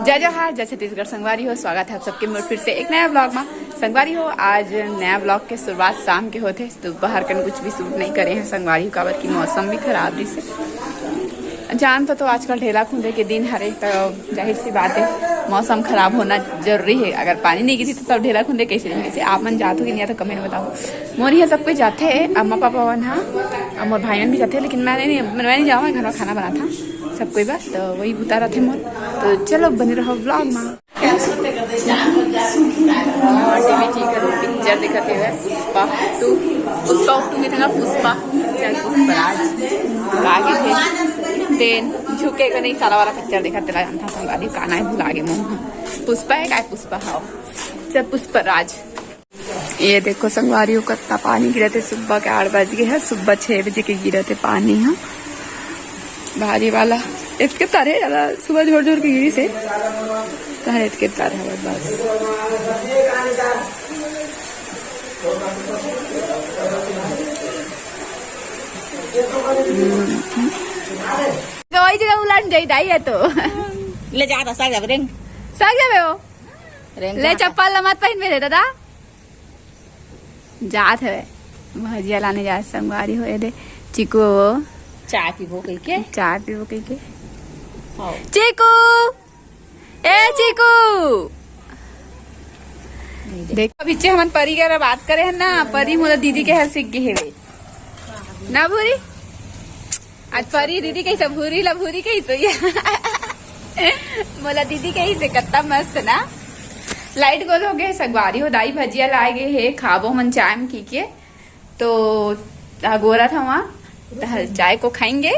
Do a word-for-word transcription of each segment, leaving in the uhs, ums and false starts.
जय जोहार, जय छत्तीसगढ़ संगवारी हो, स्वागत है आप सबके मोर फिर से एक नया ब्लॉग में। संगवारी हो, आज नया ब्लॉग के शुरुआत शाम के होथे। दोपहर कन कुछ भी शूट नहीं करे हैं संगवारी हो, काबर की मौसम भी खराब रहिसे। जान तो, तो आजकल ढेला खुंदे के दिन हरे, तो जाहिर सी बात है मौसम खराब होना जरूरी है। अगर पानी नहीं गिरी तो सब ढेला खुंदे कैसे रहेंगे? जैसे आप मन जात हो कि नहीं, तो कमेंट बताओ। मोर यहाँ सब कोई जाते हैं, अम्मा पापा मन हा, और मोर भाई मन भी जाते हैं, लेकिन मैं नहीं, मैं नहीं जाऊँ, मैं घर में खाना बनाता। सब कोई बस तो वही बुता रहते मोर। तो चलो बने रहो ब्लॉग में। टीवी ठीक है, पिक्चर दिखाते हुए पुष्पा टू, पुष्पा टू में था ना, पुष्पा पिक्चर, पुष्पराज आगे थे। देन झुकेगा नहीं साला वाला पिक्चर देखा, तेला जानता था, गाड़ी का नाम भुला गए मोह। पुष्पा है काय? पुष्पा, हाँ, चल पुष्पराज। ये देखो संगवारी हो, कत्ता पानी गिरत हे। सुबह के आठ बज गए हैं, सुबह छह बजे के गिरत हे पानी ह भारी वाला। इतके तारे ज्यादा सुबह जोर जोर के गिरी से, तारे इतके तारे हवत बस। वही जगह उलट जाई दाई है तो। ले जा, बस आ जा, रेंग। सक जाबे हो। रेंग ले जा। चप्पल ला मत पहन मेरे दादा। जात हवे भजिया लाने, जात संगवारी हो। ए दे चिकू, चाय पीबो कहिके। चाय पीबो कहिके। हाँ। चिकू, ए चिकू। नहीं दे। देख, पीछे हमन परी करा बात करे हैं ना, परी मोला दीदी के हर सीख गए हेवे ना भूरी। आज परी दीदी कही से भूरी ला भूरी कही तो ये। मोला दीदी कही से कत्ता मस्त ना। लाइट गोल हो गए, संगवारी हो दाई भजिया लाए गए हे, खाबो हमन चाय में की के। तो अगोरा था वहाँ, तो चाय को खाएंगे।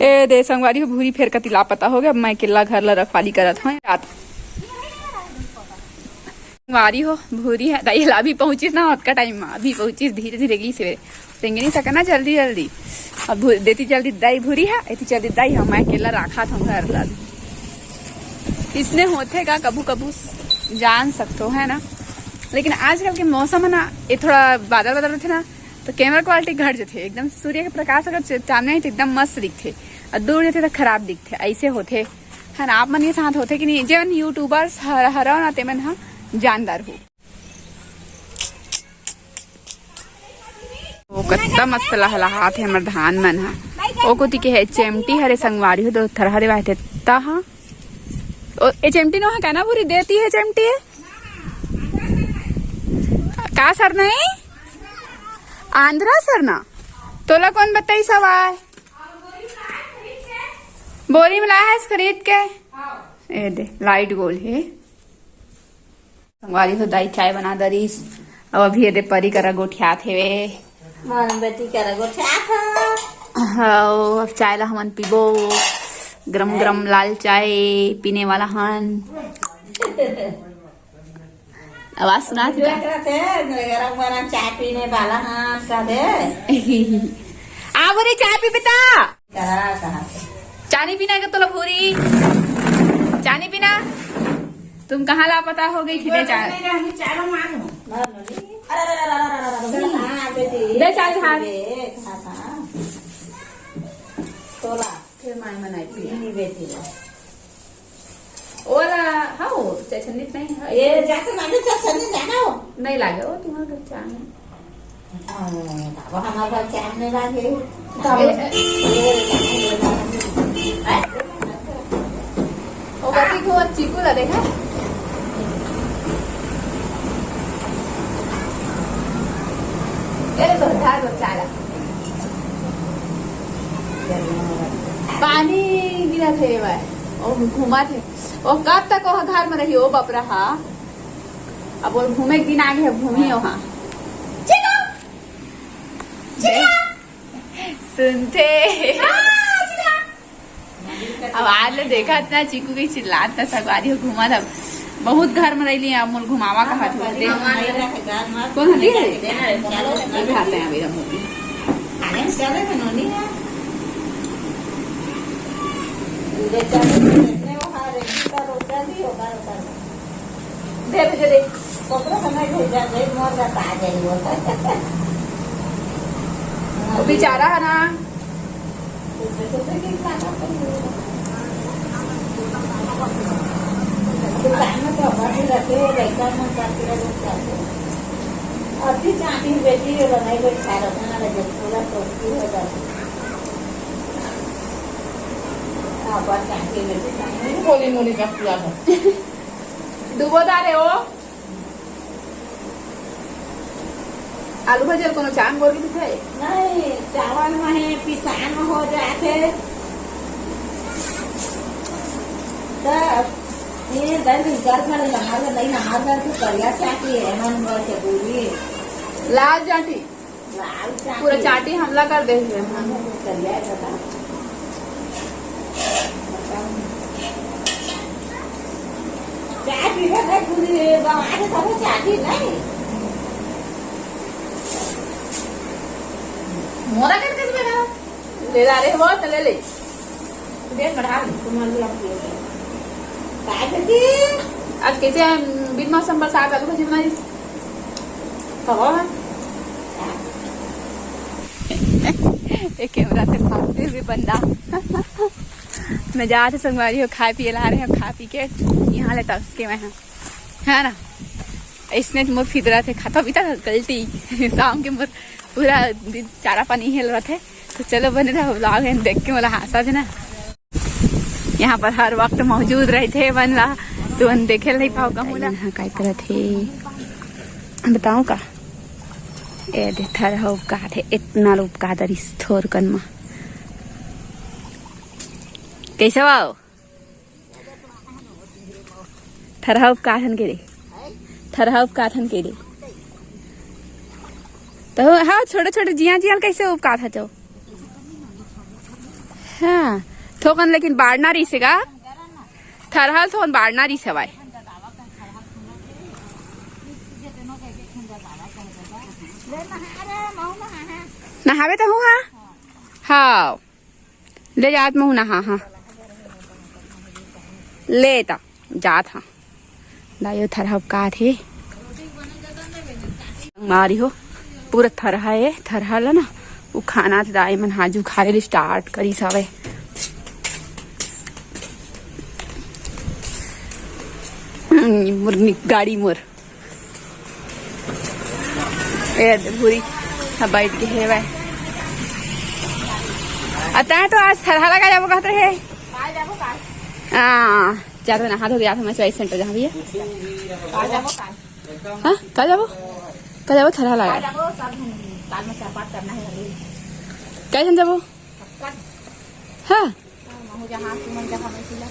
ए दे संगवारी हो, भूरी फेर कति लापता हो गया। अब मैं अकेला घर ला रखवाली करत हूँ रात। संगवारी हो, भूरी है दाई ला अभी पहुँचिस ना, ओतका टाइम में अभी पहुँचिस, धीरे धीरे गई से। रेंगे नहीं सके ना जल्दी जल्दी। अब भू-, देती जल्दी दाई भूरी है, एती जल्दी दाई हम, मैं अकेला राखा था घर ला। इसने होथे का कभू कभू, जान सकते हो, है ना। लेकिन आजकल के मौसम है ना, ये थोड़ा बादल बादल रहते ना, तो कैमरा क्वालिटी घट जाते, एकदम सूर्य के प्रकाश अगर च-, सामने है तो एकदम मस्त दिखते, और दूर जाते तो खराब दिखते, ऐसे होते, है ना। आप मन के साथ होथे कि नहीं? जेमन यूट्यूबर्स हर, हरव ना, तेमन ह जानदार हो। ओ कत्ता मस्त लहलहात हे हमर धान मन ह। ओ कोती के हे चेमटी हरे संगवारी हो, दो थरहा देवाय ते ता ह। ओ ए चेमटी नो हे का ना, पूरी देती हे चेमटी हे। का सरना हे? आंध्रा सरना। तोला कौन बताई सवाय? बोरी में लाया है खरीद के। ए दे, लाइट गोल हे। संगवारी हो दाई चाय बना दरिस। अब अभी एदे परी करा गोठियात हेवे। मोर बेटी करा गोठियात ह। हव, अब चाय ला हमन पीबो। गरम गरम लाल चाय पीने वाला हन। आवाज सुना थी का? गरम गरम चाय पीने वाला हन, का दे? आ बोरी चाय पी बेटा। करा कहा। चानी पीना है तोला भूरी? चानी पीना? तुम कहाँ लापता हो गई थी बेचारा? नहीं रहनी, चारों मानो। अरे, अरे, अरे, अरे, अरे, अरे, हाँ, बेटी। दे चाय खा। दे, खा, खा। तोला। फिर माय मनाई पी। नहीं, बेटी ला। ओला, हाँ, वो चचन्नी नहीं है। ये जाके मानो चचन्नी जाना हो। नहीं लागे, वो तुम्हारा घर चाय है। बाबा हमारे घर चाय नहीं लागे। ओ, कति को चिकू ला देखा। ये तो धार बच्चा ला। पानी गिरा थे भाई। ओ घुमा थे। ओ कब तक वो घर में रही, ओ बपरा हा। अब वो घूमे के दिन आगे है, घूमी वहाँ। चिकू! चिकू! सुनते। हाँ, चिकू! अब आज ले देखा इतना चीकू के चिल्लात था, संगवारी हो घूमा था। बहुत घर में रह लिया, मोल घुमावा कहा था। कौन हटी है? ये खाते हैं अभी हम लोग। खाने में चले थे नोनी है। उधर चले थे, देखने वो खा रहे, इतना रोटा भी होगा, होगा। दे मुझे दे। कपड़ा समय भेजा गई, मोर का आ गई वो। वो बेचारा है ना। उसमें तो फिर कितना करते हैं? तीन बेटी ये बनाई बैठा रखना लगे, पूरा सोचती हो जाती। हाँ, बस आके बेटी सामने। बोली मोली का पूरा था। डुबो डाले हो। आलू भजिया कोनो चांग बोर के दिखाए? नहीं, चावल में है, पिसान में हो जाते। तो ये दर्द कर कर नहार कर, नहीं नहार कर, तू करिया चाटी है, मन भर के पूरी। लाल चाटी। लाल चाटी। पूरा चाटी हमला कर दे हुए। हम करिया है दादा। चाय पीबे नहीं, पूरी बना के तब चाय पी नहीं। मोरा कर दे इसमें ना। ले ला रहे हो तो ले ले। देख बढ़ा दे, तुम्हारे लिए आप पियोगे। चाय पीती। आज कैसे हम बिन मौसम बरसात आलू भजी बनाई? कहो ना। ये कैमरा से भागते हुए बंदा। मैं जात हे संगवारी हो, खाए पिए ला रहे हो, खा पी के यहाँ ले तरस के मैं, है ना? इसने मोर फिदरा थे खाता पीता गलती। शाम के मोर पूरा दिन चारा पानी हेल रहा थे। तो चलो बने रहो vlog है, देख के मोला हांसा देना। यहाँ पर हर वक्त मौजूद रहते हैं मन ला, तो मन देखे नहीं पाओ कहूँ ला। यहाँ काय करत हे बताओ का? ए दे थरहा उपकात हे, इतना उपकात रिस थोरकन मा। कैसे बाओ? थरहा उपकाथन के रे, थरहा उपकाथन के रे। तो हाँ, छोटे छोटे जिया जिया कैसे उपकात हचो? हाँ, थोकन लेकिन बाढ़ना रही से गा। थरहा ल थोकन बाढ़ना रही से भाई। नहावे तो हूँ हाँ। हाँ। ले जात महू नहा, हाँ। ले ता, जात हाँ। दाई ओ थरहा उपकात हे। मारी हो, पूरा थरहा हे, थरहा ला ना, उ खाना त दाई मन हाजू खा ले start करी सावे। हम्म, मोर नि-, गाड़ी मोर। ए, भूरी, हाँ, बैठ के हे भाई। आ, तैं तो आज थरहा लगा जाबो कहत रहे। हाँ, जात हूँ, नहा धो के जात हूँ मैं चॉइस सेंटर जहाँ भी है। हाँ, कल जाबो? कल जाबो थरहा लगा। कल जाबो, सब काल में चार पाँच करना है अभी। कैसन जाबो? हाँ। हाँ, महू जहाँ, सुमन जहाँ, मैं सिला।